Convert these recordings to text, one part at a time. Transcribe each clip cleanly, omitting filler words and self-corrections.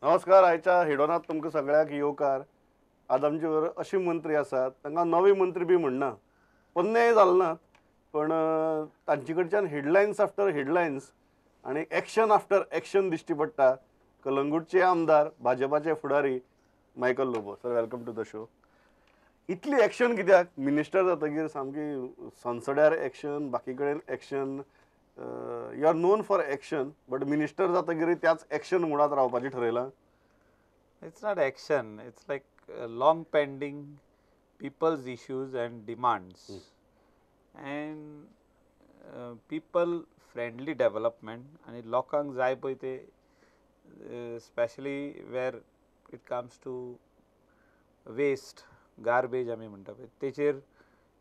नमस्कार, आयच्या हेडोनात तुमकां सगळ्यांक येवकार. आज आमचे बरोबर अशी मंत्री आसात, तांकां नवे मंत्री बी म्हणना, पोन्नेय जाले नात, पण तांचे कडच्यान हेडलायन्स आफ्टर हेडलायन्स आनी एक्शन आफ्टर एक्शन दिश्टी पडटा. कलंगूटचे आमदार, भाजपाचे फुडारी Michael Lobo sir, welcome to the show. इतली एक्शन कित्याक? मिनिस्टर जातकीर सामकी संसड्यार एक्शन, बाकी कडेन action. You are known for action, but minister जातकीर त्याच एक्शन मुडात रावपाचें ठरयलां. It's not action, it's like long pending people's issues and demands and people friendly development आनी लोकांक जाय पळय ते, specially where it comes to waste, garbage आमी म्हणटा पळय तेचेर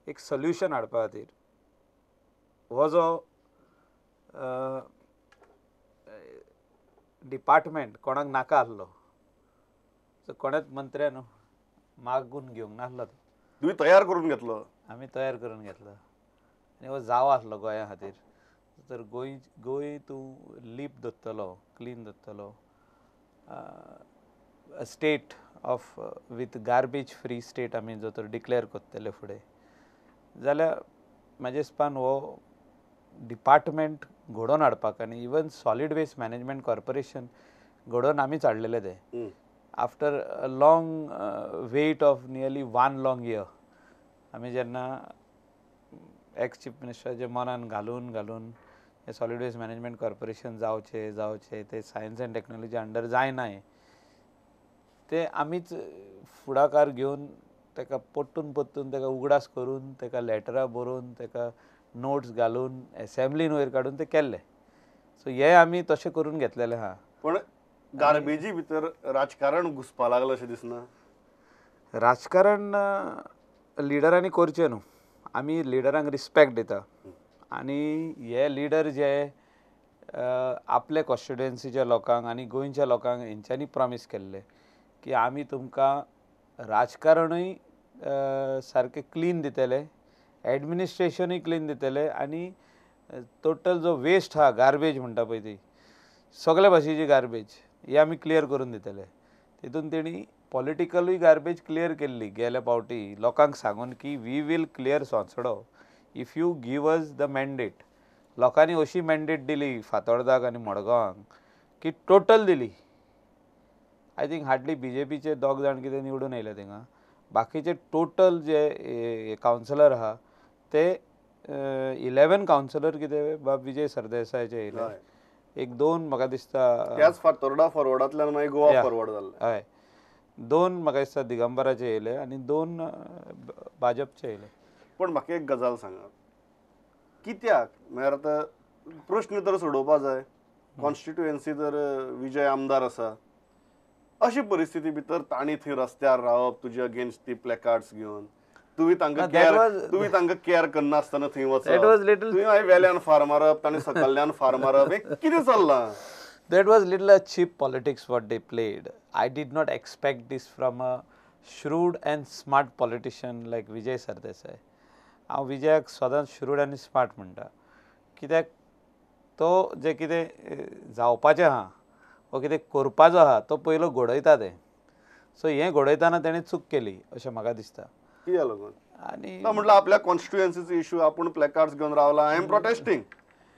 एक सोल्युशन हाडपा खातीर हो जो डिपार्टमेंट कोणाक नाका आसलो, सो कोणेच मंत्र्यान मागून घेवंक नासलो, तो तुमी तयार करून घेतलो, आमी तयार करून घेतलो आनी हो जावो आसलो गोंया खातीर. तर गोंय गोंय तूं लीप दवरतलो, क्लीन दवरतलो, state of with garbage free state आमी जर तर डिक्लेअर करतले फुडें जाल्यार म्हाजे हिसपान हो डिपार्टमेंट घडोवन हाडपाक आनी even solid waste management corporation घडोवन आमीच हाडलेलें तें. After a long wait of nearly one long year आमी जेन्ना एक्स चीफ मिनिस्टराच्या मनान घालून घालून हें सॉलीड वेस्ट मॅनेजमेंट कॉर्पोरेशन जावचें जावचें, तें सायन्स एंड टॅक्नोलॉजी अंडर जायना, तें आमीच फुडाकार घेवन ताका परतून परतून ताका उगडास करून ताका लेटरां बरोवन ताका नोट्स घालून एसेंब्लीन वयर काडून ते केल्ले. सो हे आमी तशें करून घेतलेलें आहा. पण गार्बेजी भितर राजकारण घुसपा लागलं अशें दिसना? राजकारण लिडरांनी करचें न्हू, आमी लिडरांक रिस्पेक्ट दिता आनी हे लिडर जे आपले कॉन्स्टिट्युएन्सीच्या लोकांक आनी गोंयच्या लोकांक हेंच्यांनी प्रॉमीस केल्लें की आमी तुमकां राजकारणूय सारकें क्लीन दितले, एडमिनिस्ट्रेशनूय क्लीन दितले आनी टोटल जो वेस्ट आहा, गार्बेज म्हणटा पळय ती सगळे भाशेची गार्बेज ही आमी क्लियर करून दितले. तितून तेणी पॉलिटिकलूय गार्बेज क्लियर केल्ली गेल्या पावटी लोकांक सांगून की we will clear Sonsodo if you give us the mandate. लोकांनी अशी मॅन्डेट दिली फातोर्दाक आनी मडगांवांक की टोटल दिली. I think hardly B J पीचे दोग जाण कितें निवडून येयले थिंगा, बाकीचे टोटल जे कावन्सिलर आहा ते 11 कावन्सिलर कितें बाब विजय सरदेसायाचे येयले, एक दोन म्हाका दिसता त्याच फातोर्डा फॉरवर्डांतल्यान मागीर गोवा फॉरवर्ड जाल्ले, हय दोन म्हाका दिसता दिगंबराचे येयले आनी दोन भाजपचे येयले. पण म्हाका एक गजाल सांगा, कित्याक म्हळ्यार आतां प्रश्न तर सोडोवपा जाय, कॉन्स्टिट्युएन्सी तर विजय आमदार आसा, अशी परिस्थिती भितर तांणी थंय रस्त्यार रावप तुजे अगेन्स्ट ती प्लेकार्ड्स घेवन, तुवें तांकां तुवें तांकां केअर करनासतना थंय वचप, तुवें मागीर वेल्यान फार मारप, तांणी सकल्ल्यान फार मारप, हें कितें चल्लां? That was little a cheap politics what they played. I did not expect this from a shrewd and smart politician like Vijay Sardesai. हांव विजयाक सदांच श्रूड आनी स्मार्ट म्हणटा, कित्याक तो जें कितें जावपाचें आहा वो कितें करपाचो आहा तो पयलो घडयता तें. सो हें घडयतना तेणें चूक केली अशें म्हाका दिसता. कित्याक लागून? आनी म्हटल्यार आपल्या कॉन्स्टिट्युएन्सीचो इशू आपूण प्लेकार्ड्स घेवन रावला, I am protesting,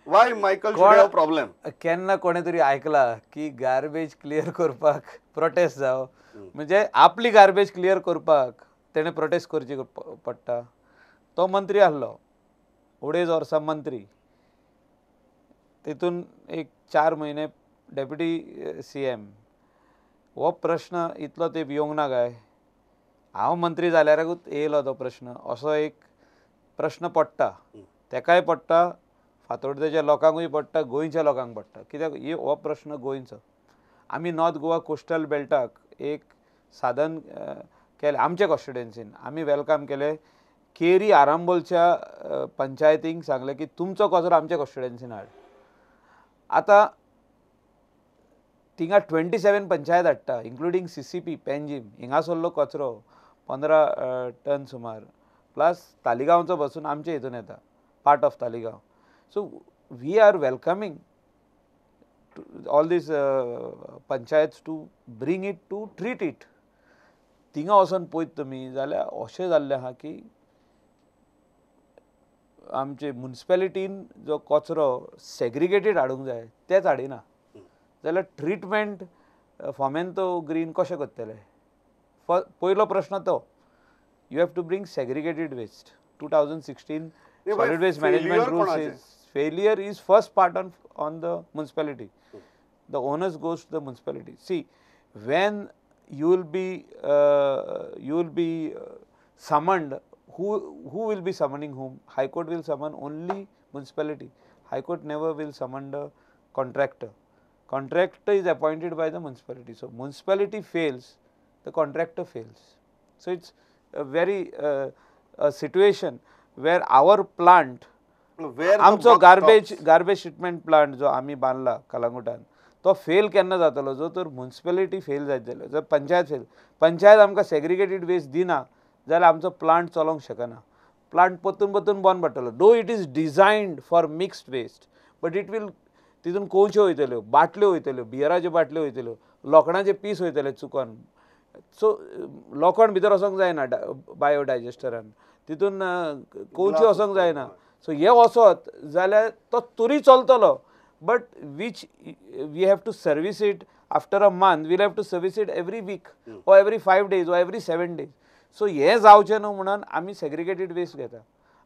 why Michael should have problem? केन्ना कोणें तरी आयकला की गार्बेज क्लियर करपाक प्रोटेस्ट जावं, म्हणजे आपली गार्बेज क्लियर करपाक तेणें प्रोटेस्ट करची पडटा. तो मंत्री आसलो अडेज वर्सां मंत्री, तितून एक 4 म्हयने डेप्युटी सी एम. हो प्रश्न इतलो तेंप येवंक ना काय? हांव मंत्री जाल्यारूच येयलो तो प्रश्न, असो एक प्रश्न पडटा, तेकाय पडटा, फातोर्डेच्या लोकांकूय पडटा, गोंयच्या लोकांक पडटा. कित्याक हो प्रश्न गोंयचो. आमी नॉर्थ गोवा कोस्टल बेल्टाक एक साधन केलें आमच्या कॉन्स्टिट्युएन्सीन, आमी welcome केलें केरी आरांबोलच्या पंचायतींक सांगलें की तुमचो कचरो आमच्या कॉन्स्टिट्युएन्सीन हाड. आतां थिंगा 27 पंचायत हाडटा, इन्क्लुडींग CCP Panjim, हिंगासरलो कचरो 15 टन सुमार, प्लस तालिगांवचो बसून आमचे हितून येता, part of Taleigao. So we are welcoming all these panchayats to bring it to treat it. थिंगा वचोन पळयत तुमी जाल्यार अशें जाल्लें आहा की आमचे मुन्सिपेलिटीन जो कचरो सेग्रिगेटेड हाडूंक जाय तेच हाडिना जाल्यार ट्रिटमेंट फोमेंतो ग्रीन कशें करतले? पयलो प्रश्न तो, you have to bring segregated waste. 2016 solid waste management rules is failure is first part on the municipality. The onus goes to the municipality. See, when you will be summoned, who will be summoning whom? High Court will summon only municipality. High Court never will summon the contractor. Contractor is appointed by the municipality. So municipality fails, the contractor fails. So it's a very a situation where our plant, आमचो garbage treatment plant जो आमी बांदला कलंगुटान तो fail केन्ना जातलो? जो तर municipality fail जायत जाल्यार, जर पंचायत फेल, पंचायत आमकां सेग्रिगेटेड वेस्ट दिना जाल्यार आमचो प्लांट चलोवंक शकना. प्लांट परतून परतून बंद पडटलो. Though it is designed for mixed waste but it will, तितून कोळश्यो वयतल्यो, बाटल्यो वयतल्यो, बियराच्यो बाटल्यो वयतल्यो, लोखणाचे पीस वयतले चुकोन. सो लोखण भितर वचोंक जायना बायोडायजेस्टरान, तितून कोळश्यो वचोंक जायना. सो हे वचत जाल्यार तो तरी चलतलो, but which we have to service it after a month, we'll have to service it every week or every 5 days or every 7 days. So हें जावचें न्हू म्हणून आमी सेग्रिगेटेड वेस्ट घेता.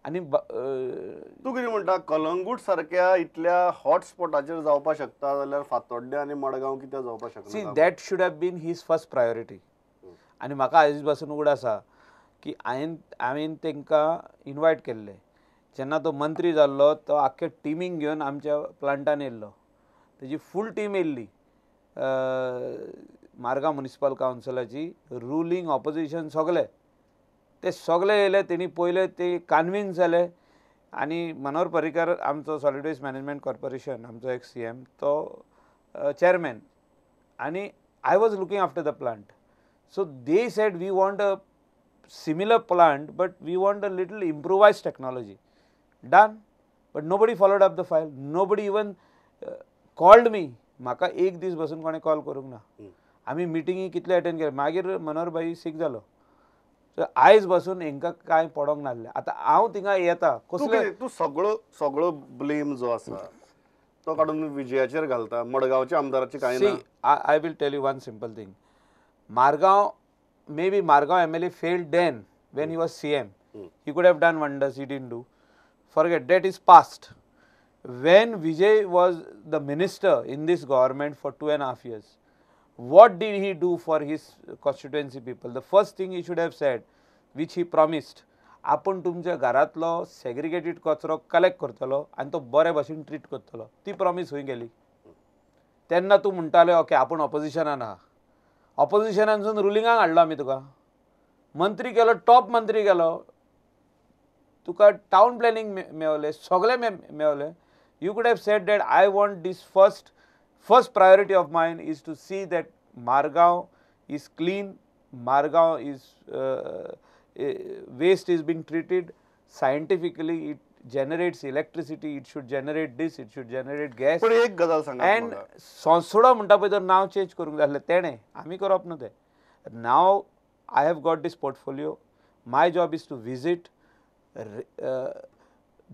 आनी तूं कितें म्हणटा, कलंगूट सारक्या इतल्या हॉट स्पॉटाचेर जावपाक शकता जाल्यार फातोड्डें आनी मडगांव कित्याक जावपाक शकना? See, that should have been his first priority. आनी म्हाका आयज पासून उगडास आसा की हांवें तांकां इनवायट केल्लें. जेन्ना तो मंत्री जाल्लो तो आख्खे टिमींक घेवन आमच्या प्लांटान येयल्लो, तेजी फूल टीम येयल्ली, मार्गांव म्युनिसिपल कावन्सिलाची, रुलींग ऑपोजिशन सगळे, ते सगळे येयले. तेणी पयले ते कन्विन्स जाले आनी मनोहर पर्रीकर आमचो सॉलिड वेस्ट मॅनेजमेंट कॉर्पोरेशन आमचो एक CM तो चेअरमॅन, आनी I was looking after the plant. So they said we want a similar plant but we want a little improvised technology. Done, but nobody followed up the file, nobody even called me. म्हाका एक दीस बसून कोणें call करूंक ना. आमी मिटिंगी कितले attend केले, मागीर मनोहर भाई सीक जालो. सो आयज बसून हेंकां कांय पडोंक नासलें. आतां हांव थिंगा येता कसले, तूं सगळो सगळो ब्लेम जो आसा तो काडून विजयाचेर घालता, मडगांवच्या आमदाराची कांय ना. I will tell you one simple thing. Margao, may be Margao MLA failed then when he was CM. He could have done wonders, he didn't do. Forget, that is past. When Vijay was the minister in this government for 2.5 years, what did he do for his constituency people? The first thing he should have said, which he promised, आपूण तुमच्या घरांतलो segregated कचरो collect करतलो आनी तो बरे भाशेन treat करतलो. ती प्रॉमीस खंय गेली? तेन्ना तूं म्हणटाले ओके आपूण ऑपोजिशनान आहा, ऑपोजिशनानसून रुलिंगाक हाडलो आमी तुका, मंत्री केलो, टॉप मंत्री केलो, तुका टावन प्लॅनिंग मेवलें, सगळें मेवलें. You could have said that I want this first priority of mine is to see that Margao is clean, Margao is waste is being treated scientifically, it generates electricity, it should generate this, it should generate gas. पण एक गजाल सांगा, and सोंसोडो म्हणटा पळय तर नांव change करूंक जाय आसलें तेणें, आमी करप न्हू तें. Now I have got this portfolio, my job is to visit,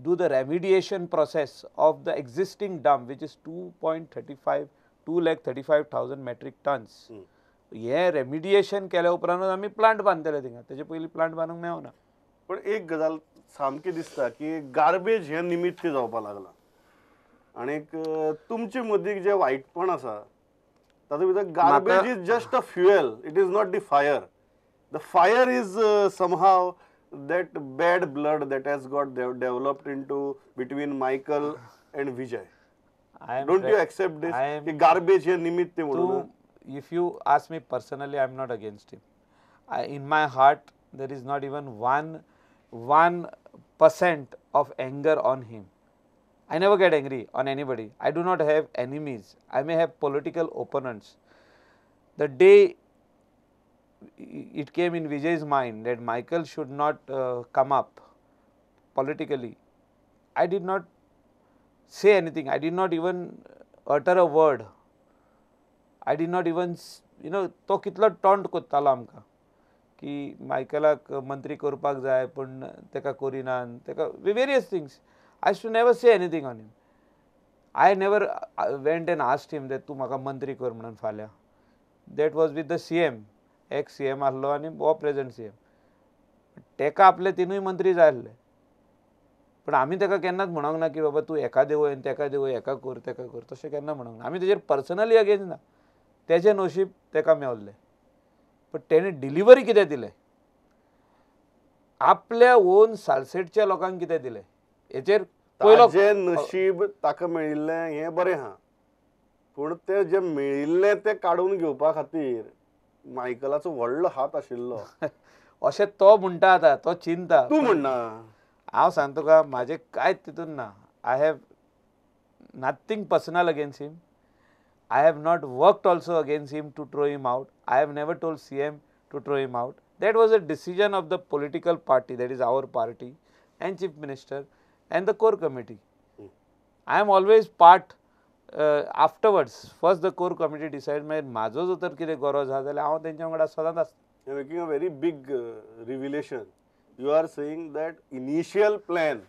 do the remediation process of the existing dump which is 2,35,000 metric tons. हे रेमिडिएशन केल्या उपरांतूच आमी प्लांट बांदतले थिंगा, तेजे पयलीं प्लांट बांदूंक मेळना. पण एक गजाल सामकी दिसता की गार्बेज हें निमित्त जावपाक लागलां आनीक तुमचे मदीं जें वायटपण आसा तातूंत भितर garbage is just a fuel, it is not the fire. The fire is somehow that bad blood that has got developed into between Michael and Vijay. Don't you accept this? Ki garbage हे निमित्त म्हणून. If you ask me personally, I am not against him. In my heart there is not even 1% of anger on him. I never get angry on anybody. I do not have enemies. I may have political opponents. The day it came in Vijay's mind that Michael should not come up politically, I did not say anything. I did not even utter a word. I did not even you know तो कितलो taunt कोत्तालो आमकां की मायकलाक मंत्री करपाक जाय पूण तेका करिना, तेका various things. I used to never say anything on him. I never went and asked him that तूं म्हाका मंत्री कर म्हणून फाल्यां. That was with the CM, ex CM आहलो आनी हो प्रेजंट सीएम. तेका आपले तिनूय मंत्री जाय आसले, पूण आमी तेका केन्नाच म्हणोंक ना की बाबा तूं हेका देंवय आनी तेका देंवय, हेका कर तेका कर, तशें केन्ना म्हणोंक ना. आमी तेजेर पर्सनली अगेन्स्ट ना, तेजें नशीब तेका मेवल्लें, पण तेणें डिलिवरी कितें दिलें, आपल्या ओन सालसेटच्या लोकांक कितें दिलें हेचेर पयलो. ताजें नशीब ताका मेळिल्लें हें बरें आहा, पूण तें जें मेळिल्लें तें काडून घेवपा खातीर मायकलाचो व्हडलो हात आशिल्लो अशें तो म्हणटा. आतां तो चिंता तूं म्हणना, हांव सांगता तुका म्हाजें कांयच तितून ना. I have nothing personal against him. I have not worked also against him to throw him out. I have never told CM to throw him out. That was a decision of the political party, that is our party and Chief Minister and the core committee. I am always part afterwards. First the core committee decides, मागीर म्हाजो जर तर कितें गरज आसा जाल्यार हांव तेंच्या वांगडा सदांच आसता. You are making a very big revelation. You are saying that initial plan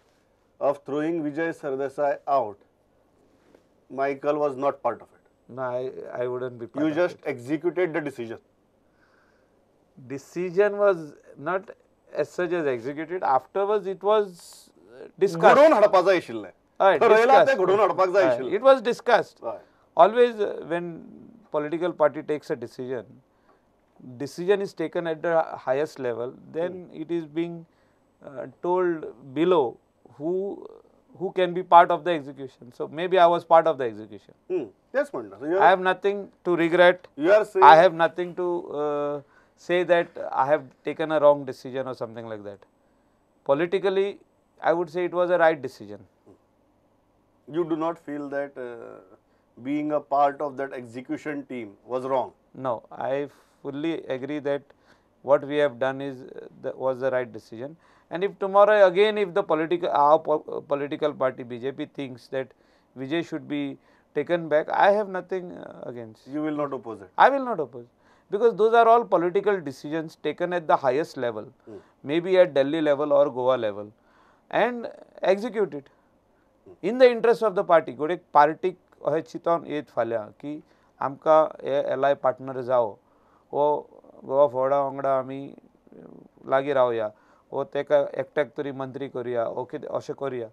of throwing Vijay Sardesai out, Michael was not part of it. No, I wouldn't be part You of just it. Executed the decision. Decision was not as such as executed. Afterwards, it was discussed. घडोवन हाडपा जाय आशिल्लें. हय, ठरयलां तें discussed. घडोवन हाडपाक जाय हय, आशिल्लें. It was discussed. हय. Always when political party takes a decision, decision is taken at the highest level, then it is being told below who can be part of the execution. So maybe I was part of the execution. तेच म्हणटा. So you I are, have nothing to regret. You are saying I have nothing to say that I have taken a wrong decision or something like that. Politically, I would say it was a right decision. You do not feel that being a part of that execution team was wrong? No, I fully agree that what we have done is was the right decision. And if tomorrow again, if the political, our political party BJP thinks that Vijay should be taken back, I have nothing against. You will not oppose it? I will not oppose, because those are all political decisions taken at the highest level, maybe at Delhi level or Goa level, and execute it in the interest of the party. गोडेक पार्टीक अशें चिंतोन येत फाल्यां की आमकां हे alloy partner जावो, वो गोवा फॉरवर्डा वांगडा आमी लागीं रावया, वो तेका एकट्याक तरी मंत्री करुया, वो कितें अशें करुया,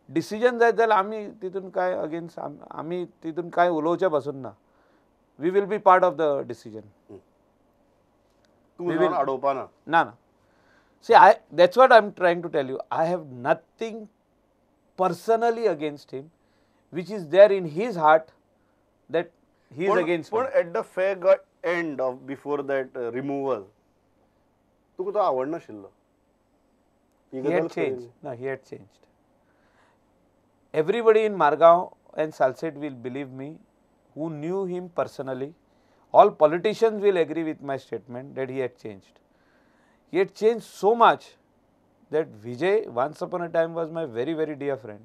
डिसिजन जायत जाल्यार आमी तितून कांय अगेन्स्ट, आमी तितून कांय उलोवचें पासून ना. We will be part of the decision. तूं जावन आडोवपा ना? ना ना. See, I that's what I am trying to tell you. I have nothing personally against him, which is there in his heart that he is against. पूण at the fag end of before that removal तुका तो आवडनाशिल्लो? He had changed. No, he had changed. Everybody in Margao and Salcete will believe me who knew him personally. All politicians will agree with my statement that he had changed. He had changed so much that Vijay once upon a time was my very, very dear friend.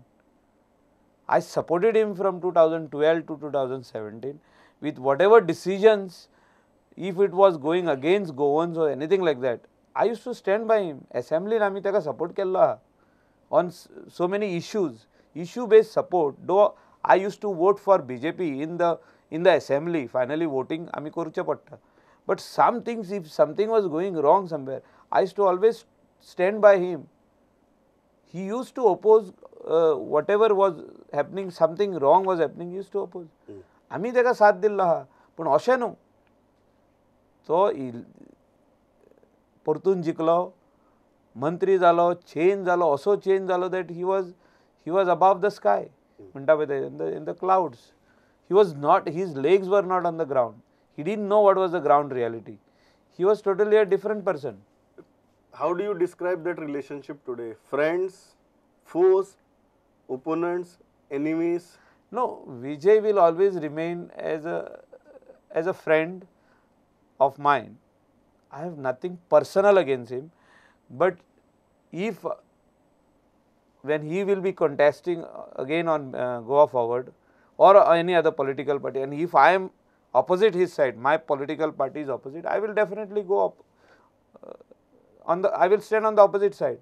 I supported him from 2012 to 2017 with whatever decisions, if it was going against Goans or anything like that, I used to stand by him. Assembly आमी ताका support केल्लो आहा on so many issues, issue based support. Though I used to vote for BJP in the assembly, finally voting आमी करचें पडटा. But some things, if something was going wrong somewhere, I used to always stand by him. He used to oppose whatever was happening, something wrong was happening, he used to oppose. आमी ताका साथ दिल्लो आहा, पूण अशें न्हू तो परतून जिखलो, मंत्री जालो, चेंज जालो, असो चेंज जालो that he was above the sky म्हणटा पळय ते, in the clouds. He was not, his legs were not on the ground. He didn't know what was the ground reality. He was totally a different person. How do you describe that relationship today? Friends, foes, opponents, enemies? No, Vijay will always remain as a friend of mine. I have nothing personal against him, but if when he will be contesting again on Goa Forward or any other political party, and if I am opposite his side, my political party is opposite, I will definitely go up on the, I will stand on the opposite side.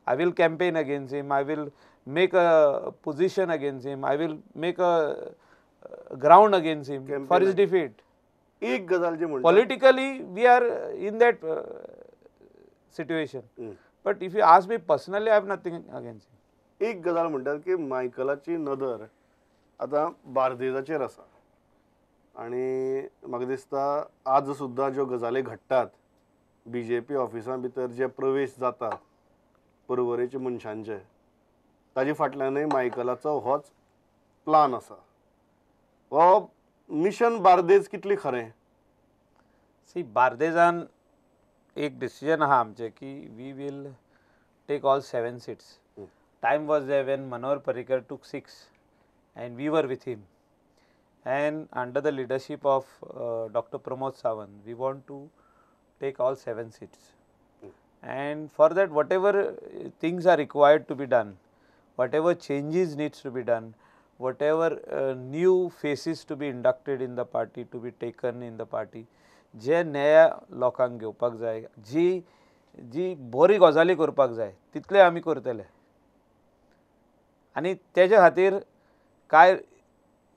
I will campaign against him, I will make a position against him, I will make a ground against him for his defeat. एक गजाल जी म्हणटा politically we are in that situation, but if you ask me personally I have nothing against him. एक गजाल म्हणटात की मायकलाची नदर आतां बार्देजाचेर आसा आनी म्हाका दिसता आज सुद्दां ज्यो गजाली घडटात बी जे पी ऑफिसां भितर जे प्रवेश जातात पर्वरेचे मनशांचे, ताजे फाटल्यानूय मायकलाचो होच प्लान आसा. हो मिशन बार्देज कितली खरें? सी, बार्देजान एक डिसिजन आहा आमचें की we will take all 7 seats. Time was there when Manohar Parrikar took 6 and we were with him, and under the leadership of Doctor Pramod Sawant we want to take all 7 seats. And for that whatever things are required to be done, whatever changes needs to be done, whatever new faces to be inducted in the party, to be taken in the party, जे नया लोकांक घेवपाक जाय, जी जी बरी गजाली करपाक जाय तितले आमी करतले. आनी तेजे खातीर कांय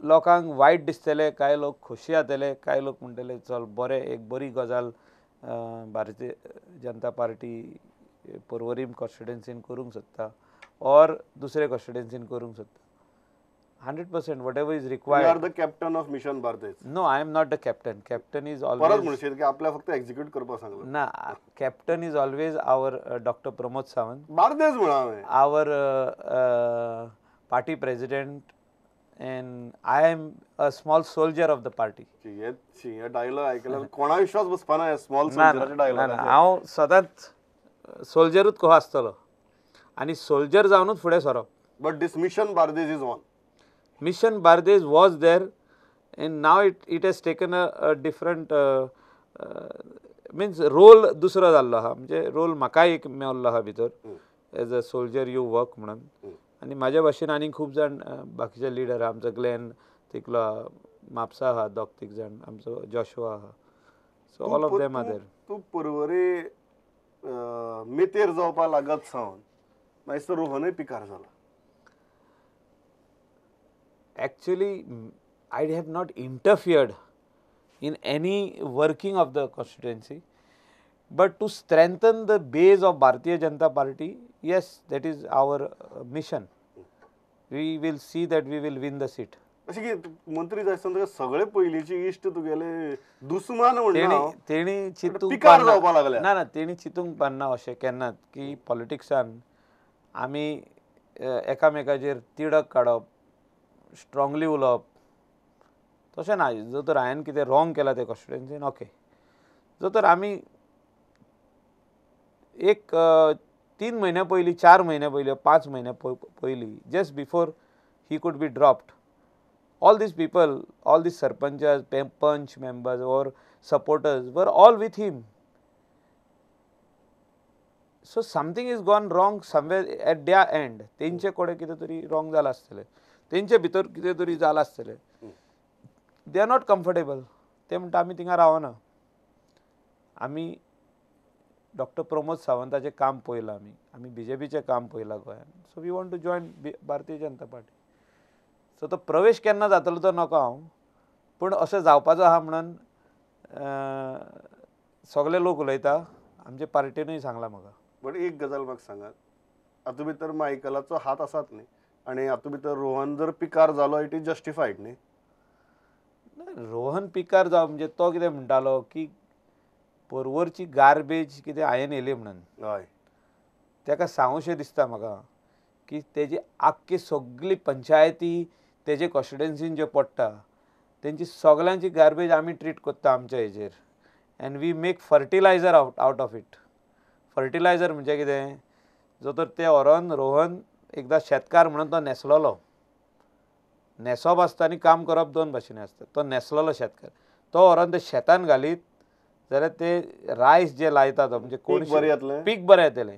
लोकांक वायट दिसतले, कांय लोक खोशी जातले, कांय लोक म्हणटले चल बरें एक बरी गजाल भारतीय जनता पार्टी पर्वरीम कॉन्स्टिट्युएन्सीन करूंक सोदता ऑर दुसरे कॉन्स्टिट्युएन्सीन करूंक सोदता. 100% whatever is required. You are the captain of Mission Bardez. No, I am not the captain. Captain is always. परत म्हणशील की आपल्या फक्त एक्झिक्यूट करपाक सांगलां. ना, captain is always our doctor Pramod Sawant. Bardez म्हणा हांवें. Our party president and I am a small soldier of the party. हे डायलॉग आयकल्यार कोणा विश्वास बसपाना, स्मॉल सोल्जराचे डायलॉग. हांव सदांच सोल्जरूच कसो आसतलो आनी सोल्जर जावनूच फुडें सरप. But this mission Bardez is on. Mission Bardez was there and now it has taken a different means role दुसरो जाल्लो आहा. म्हणजे रोल म्हाकाय एक मेवल्लो आहा भितर as a soldier you work म्हणून. आनी म्हाज्या भाशेन आनीक खूब जाण बाकीचे लिडर आहा. आमचो ग्लॅन तिकलो आहा, म्हापसा आहा, दोग तीग जाण, आमचो जॉशुआ आहा. So all of them are there. तूं पर्वरे मेतेर जावपाक लागत सावन मागीर रोहनूय पिकार जाला. Actually, I have not interfered in any working of the constituency, but to strengthen the base of Bharatiya Janata Party, yes, that is our mission. We will see that we will win the seat. अशें की मंत्री जाय आसतना सगळे पयलींचे इश्ट तुगेले दुस्मान म्हणना, तेणी चिंतूंक पिकार जावपाक लागले. ना ना, तेणी चिंतूंक पारना अशें केन्नाच की पॉलिटिक्सान आमी एकामेकाचेर तिडक काडप, स्ट्रांगली उलोवप तशें ना. जर तर हांवें कितें रॉंग केलां तें कॉन्स्टिट्युएन्सीन, ओके. जर तर आमी एक 3 म्हयन्या पयलीं, 4 म्हयन्या पयलीं, 5 म्हयन्या पयलीं, just before he could be dropped, all these people, all these sarpanchas, panch members or supporters were all with him. So something is gone wrong somewhere at their end. तेंचे कडेन कितें तरी रॉंग जालां आसतलें, तेंचे भितर कितें तरी जालां आसतलें. They are not comfortable. ते म्हणटा आमी थिंगा रावना. आमी डॉक्टर प्रमोद सावंताचें काम पळयलां, आमी आमी बी जे पीचें काम पळयलां गोंयांत. So we want to join Bharatiya Janata Party. So तो प्रवेश केन्ना जातलो तो नको हांव, पूण अशें जावपाचो आहा म्हणून सगळे लोक उलयता. आमचे पार्टीनूय सांगलां म्हाका. बट एक गजाल म्हाका सांगात, हातूंत भितर मायकलाचो हात आसात न्ही, आनी हातूंत भितर रोहन जर पिकार जालो it is justified न्ही? रोहन पिकार जावप म्हणजे तो कितें म्हणटालो की पर्वरची गार्बेज कितें हांवें येयली म्हणून. हय, ताका सांगूशें दिसता म्हाका की तेजी आख्खी सगळी पंचायती तेजे कॉन्स्टिट्युएन्सीन ज्यो पडटा तेंची सगळ्यांची गार्बेज आमी ट्रीट करता आमच्या हेजेर, and we make fertilizer out of it. Fertilizer म्हणजे कितें, जो तर ते व्हरोन रोहन एकदां शेतकार म्हणून तो न्हेसलेलो. न्हेसप आसता आनी काम करप दोन भाशेनी आसता. तो न्हेसलेलो शेतकार, तो व्हरोन ते शेतान घालीत जाल्यार ते रायस जे लायतात म्हणजे कोण पीक बरें येतलें.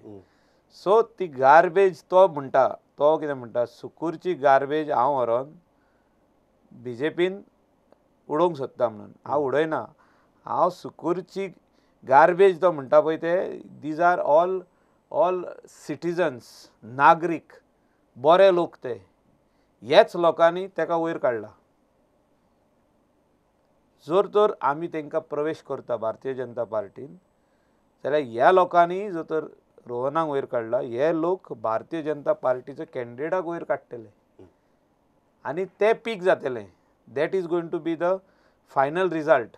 सो ती गार्बेज तो म्हणटा, तो कितें म्हणटा, सुकूरची गार्बेज हांव व्हरोन बी जे पीन उडोवंक सोदता म्हणून. हांव उडयना, हांव सुकूरची गार्बेज तो म्हणटा पळय ते these are all all citizens, नागरीक, बरे लोक ते, ह्याच लोकांनी ताका वयर काडला. जर तर आमी तांकां प्रवेश करता भारतीय जनता पार्टीन जाल्यार ह्या लोकांनी जर तर रोहनाक वयर काडला, हे लोक भारतीय जनता पार्टीचे कॅन्डिडेटाक वयर काडटले आनी ते पीक जातले. That is going to be the final result,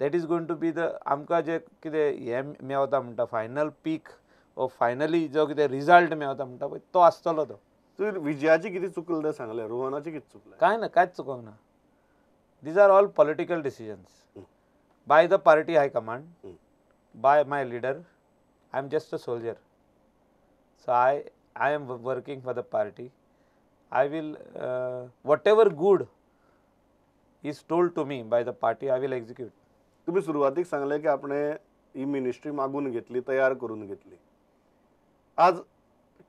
that is going to be the आमकां जे कितें हें मेवता म्हणटा फायनल पीक ओ फायनली जो कितें रिजल्ट मेवता म्हणटा पळय तो आसतलो. तो तुवें विजयाची कितें चुकलें तें सांगलें, रोहनाची कितें चुकलें? कांय ना, कांयच चुकोंक ना. These are all political decisions by the party high command, by my leader. I am just a soldier, so I am working for the party. I will whatever good is told to me by the party I will execute. तुमी सुरवातीक सांगलें की आपणें ही ministry मागून घेतली, तयार करून घेतली. आज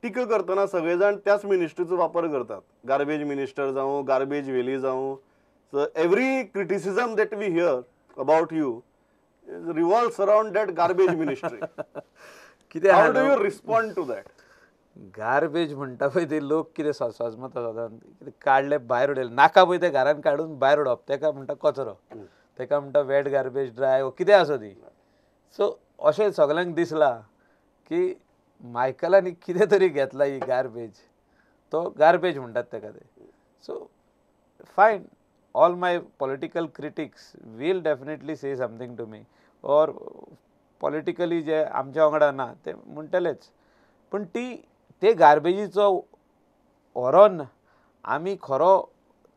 टिका करतना सगळे जाण त्याच मिनिस्ट्रीचो वापर करतात, गार्बेज मिनिस्टर जावं, गार्बेज व्हेली जावं. So every criticism that we hear about you revolves around that garbage ministry. How do you respond to that? Garbage म्हणटा पळय ते लोक कितें सजमता सदां कितें काडले भायर उडयले नाका पळय ते घरान काडून भायर उडोवप, तेका म्हणटा कचरो, तेका म्हणटा वेट गार्बेज ड्राय वो कितें आसो ती. सो अशें सगल्यांक दिसलां की मायकलांनी कितें तरी घेतला ही गार्बेज, तो गार्बेज म्हणटात तेका ते. So fine, all my political critics will definitely say something to me, or politically जे आमच्या वांगडा ना ते म्हणटलेच, पूण ती ते गार्बेजीचो व्हरोन आमी खरो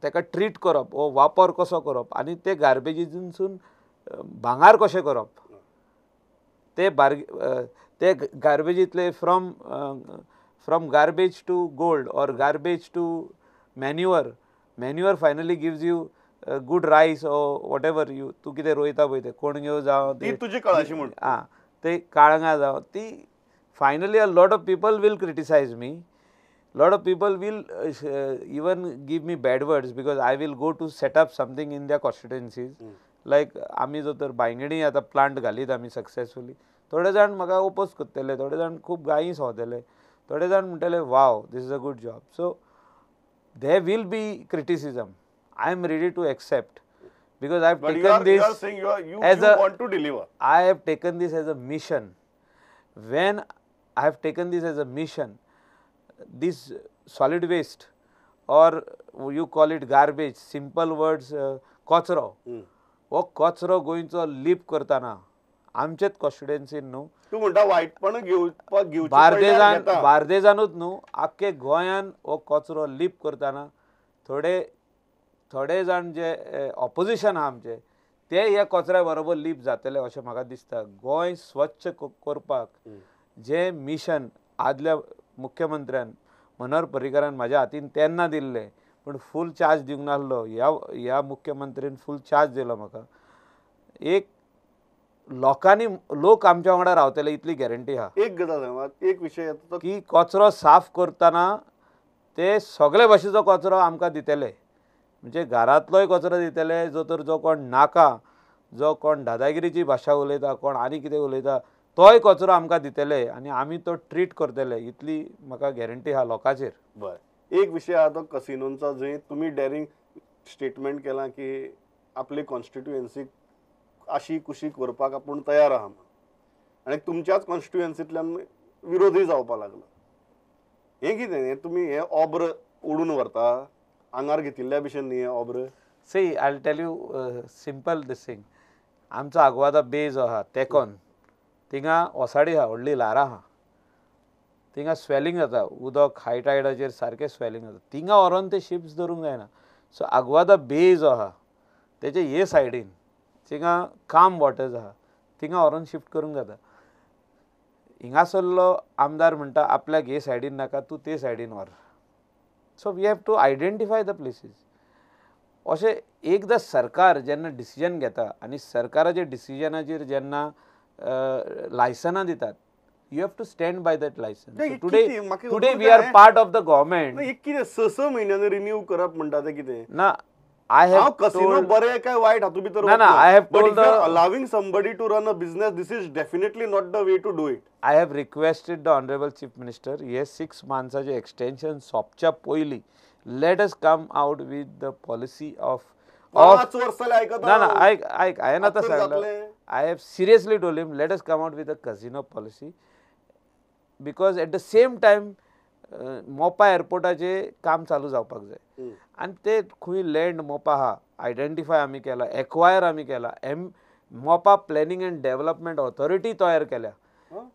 तेका ट्रीट करप वो वापर कसो करप आनी ते गार्बेजीसून भांगार कशें करप, ते ते गार्बेजींतले from from garbage to gold or garbage to manure, manure finally gives you good rice or whatever you तूं कितें रोयता पळय तें कोणग्यो जावं ती तुजी कळाशी म्हण आं ते काळंगां जावं ती finally a lot of people will criticize me, lot of people will even give me bad words because I will go to set up something in their constituencies. Like आमी जो तर बांयगणी आतां प्लांट घालीत आमी सक्सेसफुली, थोडे जाण म्हाका oppose करतले, थोडे जाण खूब गायी सोंवतले, थोडे जाण म्हणटले wow this is a good job. So there will be criticism, I am ready to accept because I have taken this as a want to deliver. I have taken this as a mission. When I have taken this as a mission, this solid waste or you call it garbage, simple words कचरो, हो कचरो गोंयचो leap करतना आमचेच कॉन्स्टिट्युएन्सीन न्हू, तूं म्हणटा वायटपण घेवपाक घेवचें बार्देजान, बार्देजानूच न्हू आख्खे गोंयान हो कचरो लीप करतना थोडे थोडे जाण जे ऑपोजिशन आहा आमचे ते ह्या कचऱ्या बरोबर लीप जातले अशें म्हाका दिसता. गोंय स्वच्छ करपाक जे मिशन आदल्या मुख्यमंत्र्यान मनोहर पर्रीकारान म्हाज्या हातीन तेन्ना दिल्लें, पूण फूल चार्ज दिवंक नासलो, ह्या ह्या मुख्यमंत्रीन फूल चार्ज दिलो म्हाका. एक लोकांनी लोक आमच्या वांगडा रावतले इतली गॅरंटी आहा. एक गजाल सांग, एक विशय की कचरो साफ करतना ते सगळे भाशेचो कचरो आमकां दितले, म्हणजे घरांतलोय कचरो दितले, जो तर जो कोण नाका, जो कोण दादागिरीची भाशा उलयता, कोण आनी कितें उलयता तोय कचरो आमकां दितले आनी आमी तो ट्रीट करतले इतली म्हाका गॅरंटी आहा लोकांचेर. बरें, एक विशय आहा तो कसिनोंचो, जंय तुमी डॅरिंग स्टेटमेंट केलां की आपली कॉन्स्टिट्युएन्सी आशी कुशीक व्हरपाक आपूण तयार आहा म्हणून, आनी तुमच्याच कॉन्स्टिट्युएन्सींतल्यान विरोधूय जावपाक लागलो. हें कितें, हें तुमी हें ऑब्र ओडून व्हरता आंगार घेतिल्ल्या भशेन न्ही हें ऑब्र? See I will tell you simple this thing. आमचो आगवादा बे जो आहा तेकोन थिंगा ओसाडी आहा, व्हडली ल्हारां आहा, थिंगा स्वेलिंग जाता, उदक हाय टायडाचेर सारकें स्वेलिंग जाता, थिंगा व्हरोन ते शिप्स धरूंक जायना. सो आगवादा बे जो आहा तेजे हे सायडीन थिंगा काम वॉटर्स आहा, थिंगा व्हरोन शिफ्ट करूंक जाता. हिंगासरलो आमदार म्हणटा आपल्याक हे सायडीन नाका, तूं ते सायडीन व्हर. So we have to identify the places. अशें एकदां सरकार जेन्ना डिसिजन घेता आनी सरकाराच्या डिसिजनाचेर जेन्ना लायसनां दितात, you have to stand by that licence. Today today we are part of the government. कितें 6-6 म्हयन्यांनी रिन्यू करप म्हणटा तें कितें ना? I हांव have casino बरे काय वायट हातूंत भितर ना, ना, I have but told if you are the- allowing somebody to run a business, this is definitely not the way to do it. I have requested the honourable chief minister, हे 6 मंथ्साचे extension सोंपच्या पयलीं let us come out with the policy of 5 वर्सां जालीं आयकता ना ना, हांव. आयक आयक, हांवें आतां आतां सांगलां, जातलें. I have seriously told him, let us come out with a casino policy, because at the same time Mopa एअरपोर्टाचें काम चालू जावपाक जाय. आनी ते खंय लँड मोपा आहा आयडेंटिफाय आमी केला, एक्वायर आमी केला, M Mopa planning and development authority तयार केल्या.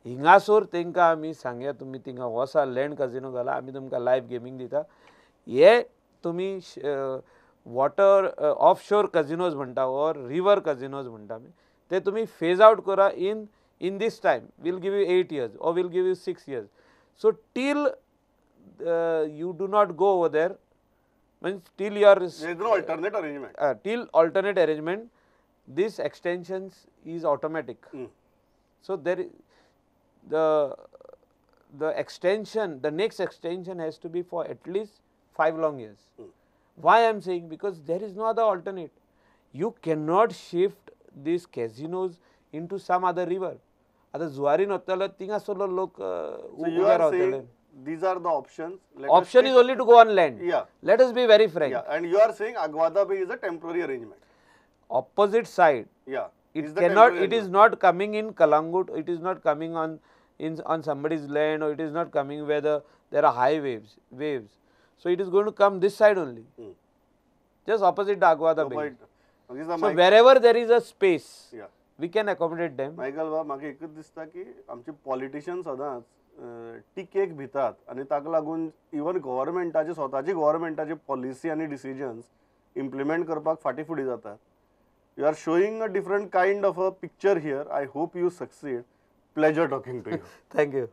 हिंगासर तांकां आमी सांगया, तुमी थिंगा वसा, लँड कजिनो घाला, आमी तुमकां लायव्ह गेमींग दिता. हे तुमी वॉटर ऑफशोर कजिनोज म्हणटा ऑर रिवर कजिनोज म्हणटा आमी, ते तुमी फेज आउट करा in this time. We'll give you 8 years or we'll give you 6 years. So till you do not go over there, means till you are There is no alternate arrangement. Till alternate arrangement, this extensions is automatic. So there is the extension, the next extension has to be for at least 5 long years. Why I am saying? Because there is no other alternate. You cannot shift these casinos into some other river. आतां जुवारीन वतलो थिंगासरलो लोक So you उबे are रावतले. saying these are the options. Let us Option take- is only to go on land. Yeah. Let us be very frank. Yeah, and you are saying Aguada Bay is a temporary arrangement. Opposite side. Yeah. It is the cannot, temporary it is not coming in Calangute, it is not coming on in on somebody's land, or it is not coming where there are high waves. So it is going to come this side only. Just opposite the Aguada No, Bay. but this is So my- wherever there is a space, Yeah. we can accommodate them. Michael बाब, म्हाका एकूच दिसता की आमचे politician सदांच टिकेक भितात आनी ताका लागून इवन गव्हर्मेंटाची स्वताची गव्हर्मेंटाची पॉलिसी आनी डिसिजन्स इम्प्लिमेंट करपाक फाटीं फुडें जातात. You are showing a different kind of a picture here. I hope you succeed. Pleasure talking to you. Thank you.